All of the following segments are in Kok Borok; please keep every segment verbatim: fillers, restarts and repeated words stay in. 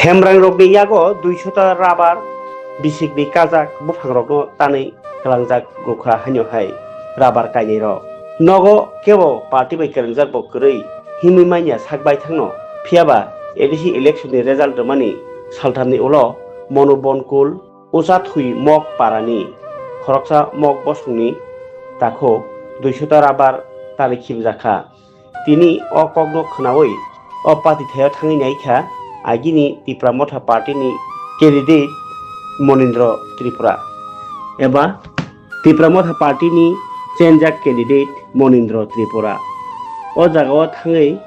Hemrangrokni yago duisho ta rabar bisikni kajak buphangrokno tanwi twlangjak gukha haino hai rabar kainairok. Nogo kebo party bai kwrwngjak bo kwrwi himwi manya sak baithangno. Phiyaba A D C election ni result rwmani salthamni ulo Monu Bonkul Ucha Thwi Mok parani khoroksa mok bosongni takhuk duisho ta rabar tanwi khibjakha. Tini o kokno khwnaui o patithaio thangwi naikha agini Tipra Motha party ni candidate Monindra Tripura eba Tipra Motha party ni chenjak candidate Monindra Tripura. O jagao thangwi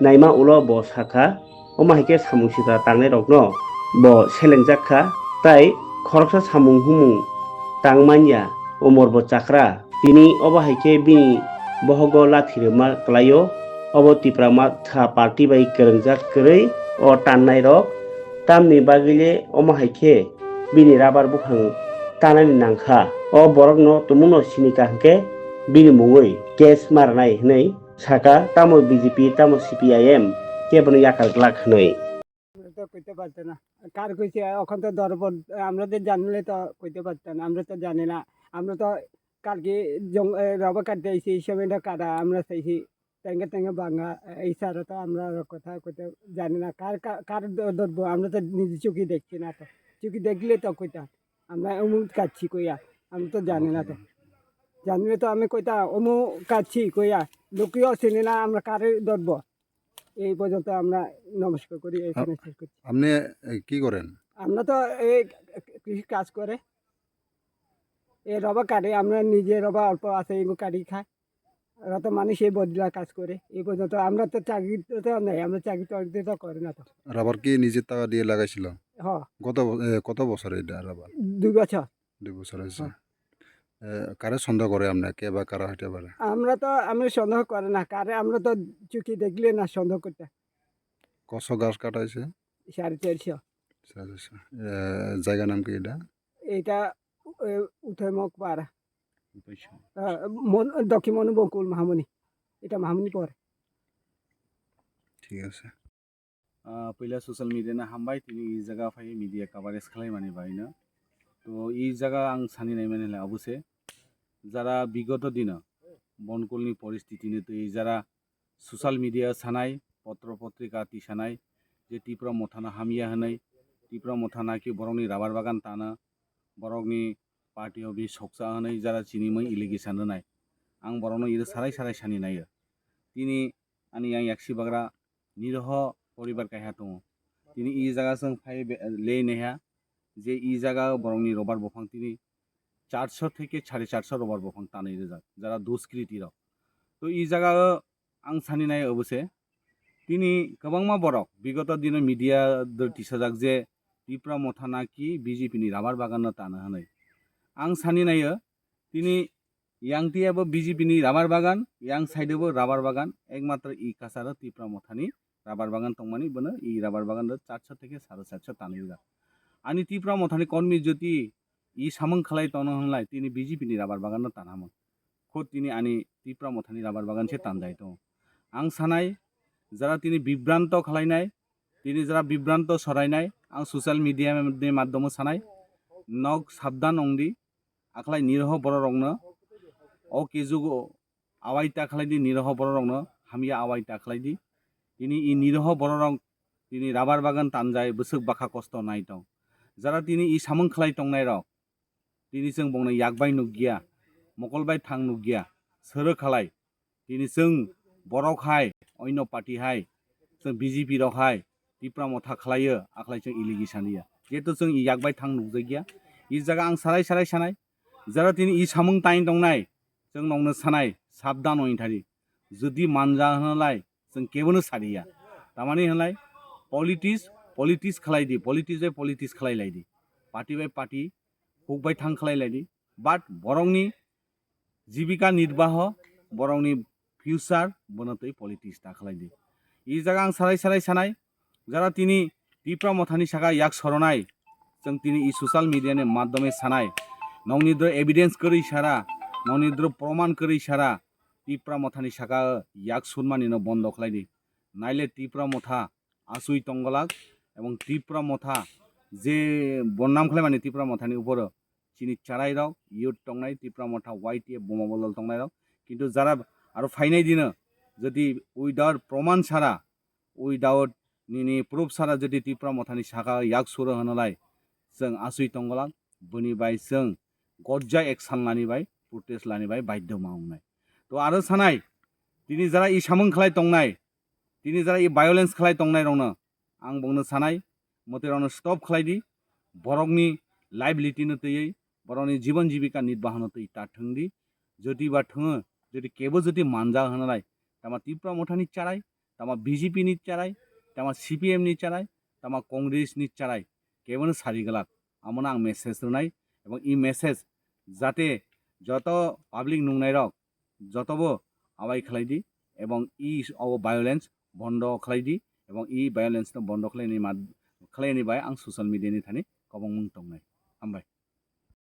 naima ulo bo sakha, omo hai khe samung sitra tangnairokno bo selengjak kha, tai khoroksa samung humung tang manya umor bo chakra. Tini obo hai khe bini bohogo lathi rwma kwlaio. Obo Tipra Motha party bai kwrwngjak kwrwi o tannairok, tamni bagwile omo hai khe bini rabar buphang tanani nangkha. O borokno tumungno sini kaham khe bini mungwi case ma rwnai hwnwi saka, tamo B J P tamo C P I M kebono yakar glak hwnwi. আমরা তো কইতে পারতো না। কার কইছে, এখন তো দরবার, আমরা তো জানলে তো কইতে পারতো না, আমরা তো জানি না। আমরা তো কালকে জং-, এ, রবার কাটতে আইছি, এই সময়টা কাটা আমরা চাইছি। টেঙ্গে টেঙ্গে ভাঙা, এই ছাড়া তো আমরা আর কথা কইতে জানি না। কার, কার, কার ধ-, ধরবো? আমরা তো নিজে চোখে দেখছি না তো। চোখে দেখলে তো কইতাম। আমরা অমুক কাটছি কইয়া। আমরা তো জানি না তো। জানলে তো আমি কইতাম, অমুক কাটছি কইয়া। লোকেও চিনি না, আমরা কারে ধরবো? এই পর্যন্ত আমরা নমস্কার করি, এখানে শেষ করছি। আপনি, এ, কি করেন? আমরা তো এই কৃষি কাজ করে। এই রবার কাটে, আমরা নিজে রবার অল্প আছে, এগুলো কাটি খাই। ওরা তো মানুষ এই বদলা কাজ করে। এই পর্যন্ত আমরা তো চাকরি তো নেই, আমরা চাকরি টাকরি তো করে না তো। রাবার কি নিজের টাকা দিয়ে লাগাইছিল? হ। কত ব-, এ, কত বছর এটা রাবার? দুই বছর। দুই বছর হয়েছে। হ্যাঁ। এ, কারে সন্দেহ করে আপনি? কে বা কারা হইতে পারে? আমরা তো, আমি সন্দেহ করে না। কারে আমরা তো চোখে দেখলে না সন্দেহ করতে। কত গাছ কাটা হয়েছে? সাড়ে চারশো। সাড়ে চারশো। এ, জায়গা নাম কি এটা? এটা, এ, উথয়মক পাড়া। উপাইশো। আ, মন-, দক্ষিণ মনোবকুল মাহামণি। এটা মাহামণি পড়ে। ঠিক আছে। Ah, puila social media no hambai, tini i jaga phai media coverage khlai mani bai no. To i jaga ang sani nai mani le abuse, jara bigoto dino Bonkolni poristiti ni twi jara social media sanai, potro potrika twi sanai, je Tipra Mothano hamya hwnwi, Tipra Motha naki borokni rabar bagan tana, borokni party o bi soksa hwnwi jara chini mui allegation rwnai. Ang borokno iro sarai sarai sani naio. Tini ani yang yaksi bagra niroho poribar kaiha tongo. Tini i jaga chwng phai be-, lei naiha je i jaga borokni robar buphang tini charso theke sare charso robar buphang tanwi rijak, jara duskriti rok. To i jaga o ang sani nai obo se, tini kwbangma borok bigoto dino media dor tisajak je Tipra Motha naki B J P ni rabar bagan no tana hwnwi. Ang sani naio, tini yang tiya bo B J P ni rabar bagan, yang side bo rabar bagan, ekmatro i kasaro Tipra Motha ni rabar bagan tongmani, bono i rabar bagan do charso theke sare charso tanwi rijak. Ani Tipra Motha ni kormi jyoti i samung khlai tono hwnlai tini B J P ni rabar bagan no tanamung. Khud tini ani Tipra Mothani rabar bagan se tanjai tongo. Ang sanai, jara tini bibranto khlainai, tini jara bibranto sorainai, ang social media ni maddomo sanai, nok sabdan ongdi, akhlai niroho bororokno, o kejugo awai ta khlaidi, niroho bororokno, hamya awai ta khlaidi. Tini i niroho bororok tini rabar bagan tanjai, bwswk bwkha kosto nai tong. Jara tini i samung khlai tongnai rok, tini chwng bongno yak bai nukya, mokol bai thang nukya, sero khalai. Tini chwng borok hai, oino party hai, chwng B J P rok hai, Tipra Motha khlaio, akhlai chwng iligi saniya. Jehetu chwng yak bai thang nukjakya, i jaga ang sarai sarai sanai, jara tini i samung tain tongnai, chwng nokno sanai, sabdan oi thani. Jodi manja hwnlai, chwng kebono sariya. Tamani hwnlai, politics, politics khlai di, politics bai politics khlai lai di. Party bai party, huk bai thang khlai lai di. But borokni jibika nirbaho, borokni future, bono twi politics ta khlai di. I jaga ang sarai sarai sanai, jara tini Tipra Mothani saka yak soronai, chwng tini i social media ni madhyome sanai, nokni dro evidence kwrwi sara, nokni dro proman kwrwi sara, Tipra Mothani saka yak sunmani no bondo khlai di. Naile Tipra Motha asui tongolak, ebong Tipra Motha je bonnam khlaimani Tipra Mothani uporo chini charairok, youth tongnai, Tipra Motha Y T F buma bodol tongnairok, kintu jara aro phainai dino jodi without proman sara, without nini proof sara jodi Tipra Mothani saka yak suro hwnalai, chwng asui tongolak, boni bai chwng gorja action lani bai, protest lani bai baidhyo ma wngnai. To aro sanai, tini jara i samung khlai tongnai, tini jara i violence khlai tongnai rokno ang bongno sanai, mote rokno stop khlai di, borokni livelihood no twiwi, borokni jibon jibika nirbahono twi ta thwng di, jodi ba thwngo, jodi kebo jodi manja hwnalai, tama Tipra Mothani charai, tama B J P ni charai, tama C P M ni charai, tama Congress ni charai, kebono sari glak, amono ang message rwnai, ebong i message jate joto public nungnairok jotobo abai khlai di, ebong i obo violence bondo khlai di, ebong i violence no bondo khlaini ma-, khlaini bai ang social media ni thani kobongmung tongnai.